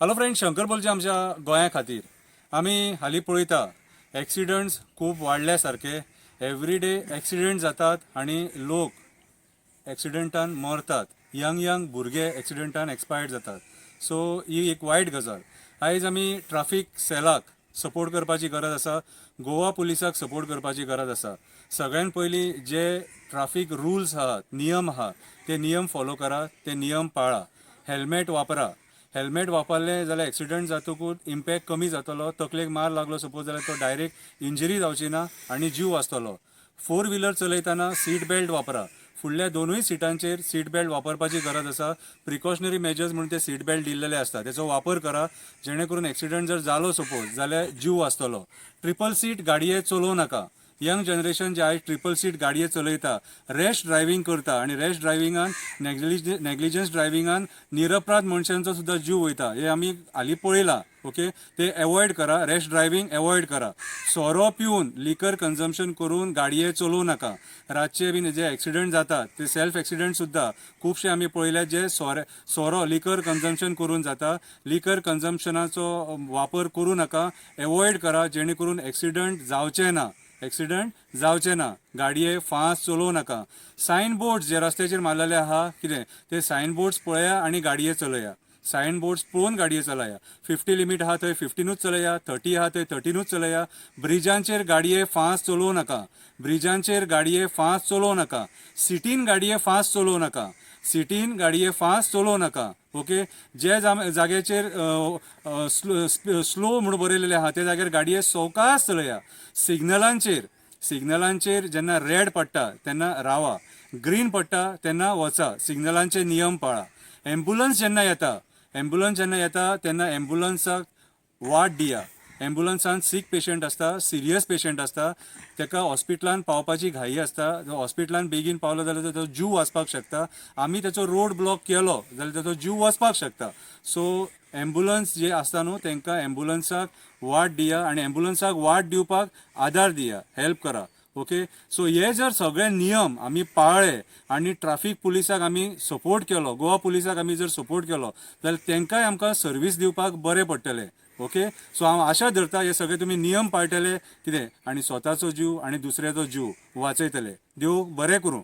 Hello friend, Shankar बोलचे आमच्या गोंया खातीर. आमी हालीं पळयता, एक्सिडंट्स खूब वाडल्या सारके. एवरी डे एक्सिडंट जातात आनी लोक एक्सिडंटान मरतात. यंग यंग भुरगे एक्सिडंटान एक्सपायर्ड जातात. सो ही एक वायट गजाल. आयज आमी ट्राफीक सेलाक सपोर्ट करपाची गरज आसा, गोवा पुलिसाक सपोर्ट करपाची गरज आसा. सगळ्यान पयलीं जे ट्राफीक रुल्स आहात, नियम आहा, ते नियम फॉलो करा, ते नियम पाळा. हेल्मेट वापरा. हेल्मेट वापरलें जाल्यार एक्सिडंट जातकूच इम्पॅक्ट कमी जातलो. तकलेक मार लागलो सपोज जाल्यार तो डायरेक्ट इंजरी जावची ना आनी जीव वाचतलो. फोर व्हिलर चलयतना सीट बेल्ट वापरा. फुडल्या दोनूय सिटांचेर सीट बेल्ट वापरपाची गरज आसा. प्रिकॉशनरी मेजर्स म्हणून ते सीट बेल्ट दिल्लेले आसता, तेचो वापर करा, जेणे करून एक्सिडंट जर जालो सपोज जाल्यार जीव वाचतलो. ट्रिपल सीट गाडये चलोवं नाका. यंग जनरेशन जे आयज ट्रिपल सीट गाडये चलयता, रॅश ड्रायव्हिंग करता आनी रॅश ड्रायव्हिंगान, नेग्लिजन्स ड्रायव्हिंगान निरपराध मनशांचो सुद्दां जीव वयता, हे आमी हालीं पळयलां. ओके, ते एवॉयड करा. रॅश ड्रायव्हिंग एवॉयड करा. सोरो पिवन, लिकर कन्जम्पशन करून गाडये चलोवं नाका. रातचे बीन जे एक्सिडंट जातात, ते सेल्फ एक्सिडंट सुद्दां खुबशे आमी पळयल्यात, जे सोरो, लिकर कन्जम्पशन करून जाता. लिकर कन्जम्पशनाचो वापर करूं नाका, एवॉयड करा, जेणे करून एक्सिडंट जावचे ना. एक्सिडंट जावचे ना. गाडये फास्ट चलोवं नाका. सायन बोर्ड्स जे रस्त्याचेर मारलेले आहा कितें, ते सायन बोर्ड्स पळया आनी गाडये चलया. सायन बोर्ड्स पळोवन गाडये चलया. 50 लिमीट आहा थंय 50नूच चलया, 30 आहा थंय 30नूच चलया. ब्रिजांचेर गाडये फास्ट चलोवं नाका. ब्रिजांचेर गाडये फास्ट चलोवं नाका. सिटीन गाडये फास्ट चलोवं नाका. सिटीन गाडये फास्ट चलोवं नाका. ओके, जे जाग्याचेर स्लो म्हणून बरयलेले आहा, त्या जाग्यार गाडये सवकास चलया. सिग्नलांचेर जेन्ना रेड पडटा तेन्ना रावा, ग्रीन पडटा तेन्ना वचा. सिग्नलांचे नियम पाळा. एम्ब्युलन्स जेन्ना येता तेन्ना एम्ब्युलन्साक वाट दिया. एम्ब्युलन्सान सीक पेशंट आसता, सिरियस पेशंट आसता, ताका हॉस्पिटलान पावपाची घाई आसता. हॉस्पिटलान बेगीन पावलो जाल्यार ताचो जीव वाचपाक शकता. आमी ताचो रोड ब्लॉक केलो जाल्यार ताचो जीव वचपाक शकता. सो एम्ब्युलन्स जे आसता न्हू, तांकां, एम्ब्युलन्साक वाट दिया आनी एम्ब्युलन्साक वाट दिवपाक आदार दिया, हेल्प करा. ओके, सो हे जर सगळे नियम आमी पाळ्ळे आनी ट्राफीक पुलिसाक आमी सपोर्ट केलो, गोवा पुलिसाक आमी जर सपोर्ट केलो जाल्यार तांकांय आमकां सर्वीस दिवपाक बरें पडटलें. ओके, सो हांव आशा धरता, हे सगळे तुमी नियम पाळटले कितें आनी स्वताचो जीव आनी दुसऱ्याचो जीव वाचयतले. देव बरें करूं.